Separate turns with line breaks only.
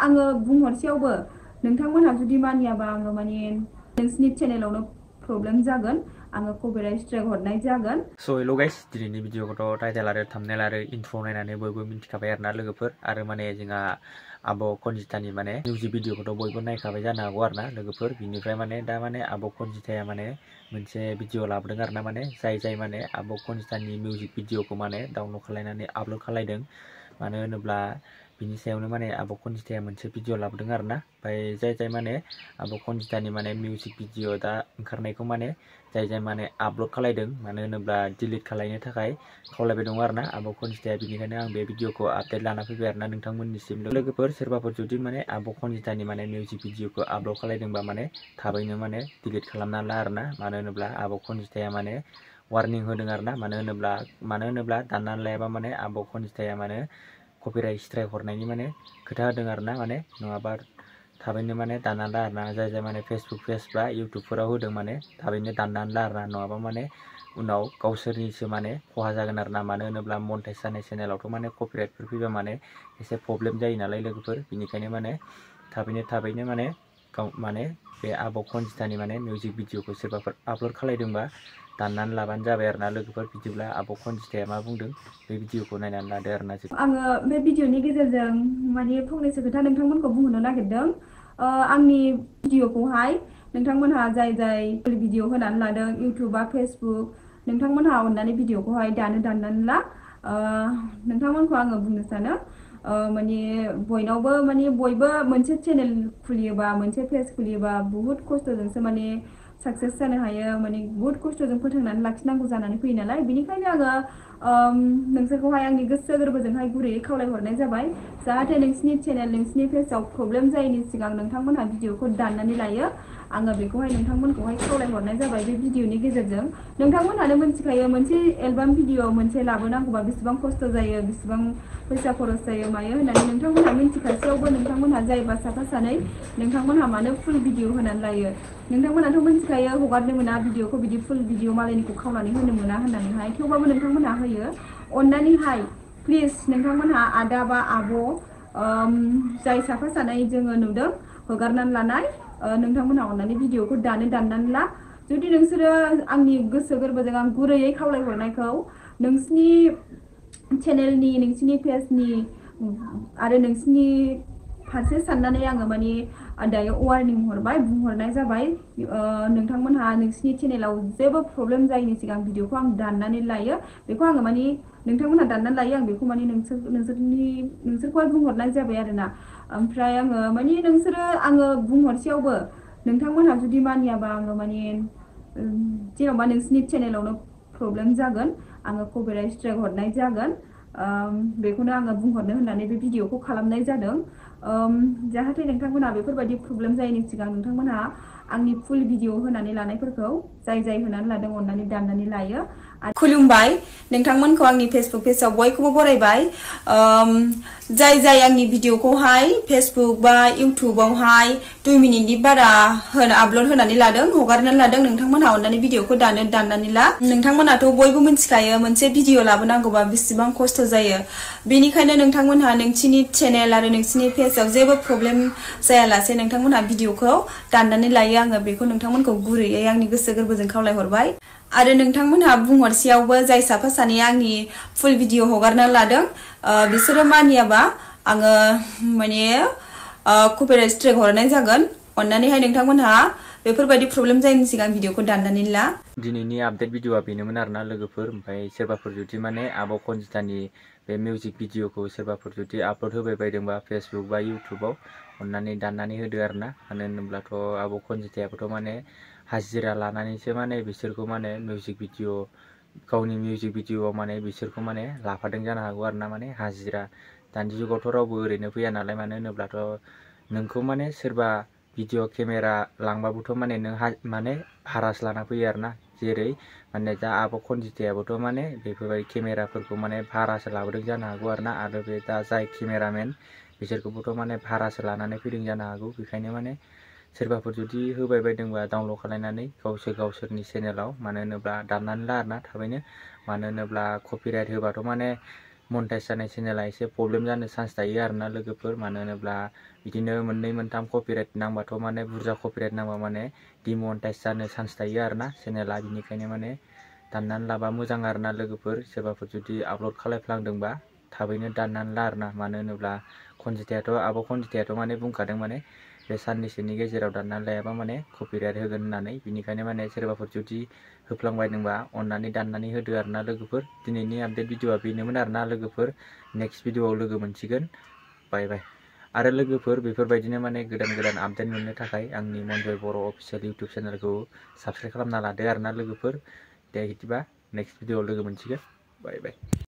आङो बुंहरसेयावबो नोंथांमोनहा जुदि मानियाबा आङो माने नोंसिनि चेनेलावनो प्रब्लेम जागोन आङो कपिराइट स्ट्राइक हरनाय जागोन।
स' हेल' गाइस दिनैनि भिडिअखौथ' टाइटेल आरो थाम्बनेल आरो इन्ट्र' नायनानै बयबो मिन्थिखाबाय आरोना लोगोफोर आरो माने जोंहा आब' कनजितानि माने मिउजिक भिडिअखौथ' बयबो नायखाबाय जानो हागौ आरोना लोगोफोर बिनिफ्राय माने दा माने आब' कनजिताया माने मोनसे भिडिअ लाबोदों आरोना माने जाय माने आब' कनजितानि मिउजिक भिडिअखौ माने डाउनलड खालायनानै आपल'ड खालायदों मानो होनोब्ला बिनि सायावनो माने आब' कनजिताया मोनसे भिडिअ लाबोदों आरोना ओमफ्राय जाय माने आब' कनजितानि माने मिउजिक भिडिअ दा ओंखारनायखौ माने जाय माने आपल'ड खालायदों मानो होनोब्ला डिलिट खालायनो थाखाय खावलायबाय दं आरोना आब' कनजिताया बिनिखायनो आं बे भिडिअखौ आपडेट लाना फैबाय आरोना नोंथांमोननिसिम लोगोफोर सोरबाफोर जुदि माने आब' कनजितानि माने मिउजिक भिडिअखौ आपल'ड खालायदोंबा माने थाबैनो माने डिलिट खालामना ला आरोना मानो होनोब्ला आब' कनजिताया माने वार्निं होदों आरोना मानो होनोब्ला दाननानै लायाबा माने आब' कनजिताया माने कपिराइट स्ट्राइक हरनायनि माने खोथा होदों आरोना माने नङाबा थाबैनो माने दाननानै ला आरोना जाय माने फेसबुक पेज बा इउटुबफोराव होदों माने थाबैनो दाननानै ला आरोना नङाबा माने उनाव गावसोरनिसो माने खहा जागोन आरोना मानो होनोब्ला मनेटाइज जानाय चेनेलावथ' माने कपिराइटफोर फैबा माने एसे प्रब्लेम जायो नालाय लोगोफोर बिनिखायनो माने थाबैनो माने बे आब' कनजितानि माने मिउजिक भिडिअखौ सोरबाफोर आपल'ड खालायदोंबा दाननानै लाबानो जाबाय आरोना लोगोफोर बिदिब्ला आब' कनजिताया मा बुंदों बे भिडिअखौ नायनानै लादो आरोना
आङो बे भिडिअनि गेजेरजों माने फंनैसो खोथा नोंथांमोनखौ बुंहोनो नागिरदों आंनि भिडिअखौहाय नोंथांमोनहा जाय भिडिअ होनानै लादों इउटुब बा फेसबुक नोंथांमोनहा अननानै भिडिअखौहाय दाननानै ला नोंथांमोनखौ आङो बुंनो सानो माने बयनावबो माने बयबो मोनसे चेनेल खुलियोबा मोनसे पेज खुलियोबा बुहुत खस्थ'जोंसो माने साक्सेस जानो हायो माने बुहुत खस्थ'जों फोथांनानै लाखिनांगौ जानानै फैयो नालाय बेनिखायनो आङो नोंसोरखौहाय आंनि गोसो गोरबोजोंहाय गुरैयै खावलायहरनाय जाबाय जाहाथे नोंसिनि चेनेल नोंसिनि पेजआव प्रब्लेम जायैनि सिगां नोंथांमोनहा भिडिअखौ दाननानै लायो आङो बेखौहाय नोंथांमोनखौहाय खावलायहरनाय जाबाय बे भिडिअनि गेजेरजों नोंथांमोनहानो मिथिखायो मोनसे एलबाम भिडिअ मोनसे लाबोनांगौबा बेसेबां खस्थ' जायो बेसेबां फैसा खरस जायो मायो होननानै नोंथांमोनहा मिथिखासेयावबो नोंथांमोनहा जायबा साफा सानै नोंथांमोनहा मानो फुल भिडिअ होनानै लायो नोंथांमोनाथ' मिथिखायो हगारनो मोना भिडिअखौ बिदि फुल भिडिअ मालायनिखौ खावनानै होनो मोना होननानैहाय थेवबाबो नोंथांमोनहा होयो अननानैहाय प्लिज नोंथांमोनहा आदा बा आब' जाय साफा सानै जोङो नुदों हगारनानै लानाय नोंथांमोनहा अननानै भिडिअखौ दाननानै ला जुदि नोंसोरो आंनि गोसो गोरबोजों आं गुरैयै खावलायहरनायखौ नोंसिनि चेनेलनि नोंसिनि पेजनि आरो नोंसिनि फारसे साननानै आङो माने दायो वार्निं बुंहरनाय जाबाय नोंथांमोनहा नोंसिनि चेनेलाव जेबो प्रब्लेम जायैनि सिगां भिडिअखौ आं दाननानै लायो बेखौ आङो माने नोंथांमोनहा दाननानै लायो आं बेखौ माने नोंसोरखौहाय बुंहरनाय जाबाय आरोना ओमफ्राय आङो माने आङो बुंहरसेयावबो नोंथांमोनहा जुदि मानियाबा आङो माने जेन'बा नोंसिनि चेनेलावनो प्रब्लेम जागोन आङो कपिराइट स्ट्राइक हरनाय जागोन बेखौनो आङो बुंहरनो होननानै बे भिडिअखौ खालामनाय जादों जाहाथे नोंथांमोनहा बेफोरबायदि प्रब्लेम जायैनि सिगां नोंथांमोनहा आंनि फुल भिडिअ होनानै लानायफोरखौ जाय होनानै लादों अननानै दाननानै लायो खुलुमबाय नोंथांमोनखौ आंनि फेसबुक पेजाव बयखौबो बरायबाय जाय आंनि भिडिअखौहाय फेसबुक बा इउटुबावहाय 2 मिनिटनि बारा आपल'ड होनानै लादों हगारनानै लादों नोंथांमोनहा अननानै भिडिअखौ दाननानै ला नोंथांमोनहाथ' बयबो मिथिखायो मोनसे भिडिअ लाबोनांगौबा बेसेबां खस्थ' जायो बेनिखायनो नोंथांमोनहा नोंसिनि चेनेल आरो नोंसिनि पेजआव जेबो प्रब्लेम जायालासे नोंथांमोनहा भिडिअखौ दाननानै लायो आङो बेखौ नोंथांमोनखौ गुरैयै आंनि गोसो गोरबोजों खावलायहरबाय आरो नोंथांमोनहा बुंहरसेयावबो जाय साफा सानै आंनि फुल भिडिअ हगारना लादों बिसोरो मानियाबा आङो माने कपिराइट स्ट्राइक हरनाय जागोन अननानैहाय नोंथांमोनहा बेफोरबायदि प्रब्लेम जायैनि सिगां भिडिअखौ दाननानै ला
दिनैनि आपडेट भिडिअआ बेनोमोन आरोना लोगोफोर ओमफ्राय सोरबाफोर जुदि माने आब' कनजितानि बे मिउजिक भिडिअखौ सोरबाफोर जुदि आपल'ड होबाय बायदोंबा फेसबुक बा इउटुबाव अननानै दाननानै होदो आरोना मानो होनोब्लाथ' आब' कनजितायाबोथ' माने हाजिरा लानानैसो माने बिसोरखौ माने गावनि मिउजिक भिडिअआव माने बिसोरखौ माने लाफादों जानो हागौ आरोना माने हाजिरा दानि जुगावथ' रावबो ओरैनो फैया नालाय मानो होनोब्लाथ' नोंखौ माने सोरबा भिडिअ केमेरा लांबाबोथ' माने नों माने भारासो लाना फैयो आरोना जेरै माने दा आब' कनजितायाबोथ' माने बेफोरबायदि केमेराफोरखौ माने भारासो लाबोदों जानो हागौ आरोना आरो बे दा जाय केमेरामेन बिसोरखौबोथ' माने भारासो लानानै फैदों जानो हागौ बेखायनो माने सोरबाफोर जुदि होबाय बायदोंबा डाउनलड खालायनानै गावसोरनि चेनेलाव मानो होनोब्ला दाननानै ला आरोना थाबैनो मानो होनोब्ला कपिराइट होबाथ' माने मनेटाइज जानाय चेनेला एसे प्रब्लेम जानो चान्स थायो आरोना लोगोफोर मानो होनोब्ला बिदिनो मोननै मोनथाम कपिराइट नांबाथ' माने बुरजा कपिराइट नांबा माने डिमनेटाइज जानो चान्स थायो आरोना चेनेला बिनिखायनो माने दाननानै लाबा मोजां आरोना लोगोफोर सोरबाफोर जुदि आपल'ड खालायफ्लांदोंबा थाबैनो दाननानै ला आरोना मानो होनोब्ला आब' खनजिथायाथ' माने बुंखादों माने बे साननैसोनि गेजेराव दाननानै लायाबा माने कपिराइट होगोन होननानै बिनिखायनो माने सोरबाफोर जुदि होफ्लांबायदोंबा अननानै दाननानै होदो आरोना लोगोफोर दिनैनि आपडेट भिडिअआ बेनोमोन आरोना लोगोफोर नेक्स्ट भिडिअआव लोगो मोनसिगोन बाय बाय आरो लोगोफोर बेफोरबायदिनो माने गोदान गोदान आपडेट मोननो थाखाय आंनि मनजय बर' अफिसियेल इउटुब चेनेलखौ साबस्क्राइब खालामना लादो आरोना लोगोफोर दे बिदिबा नेक्स्ट भिडिअआव लोगो मोनसिगोन बाय बाय।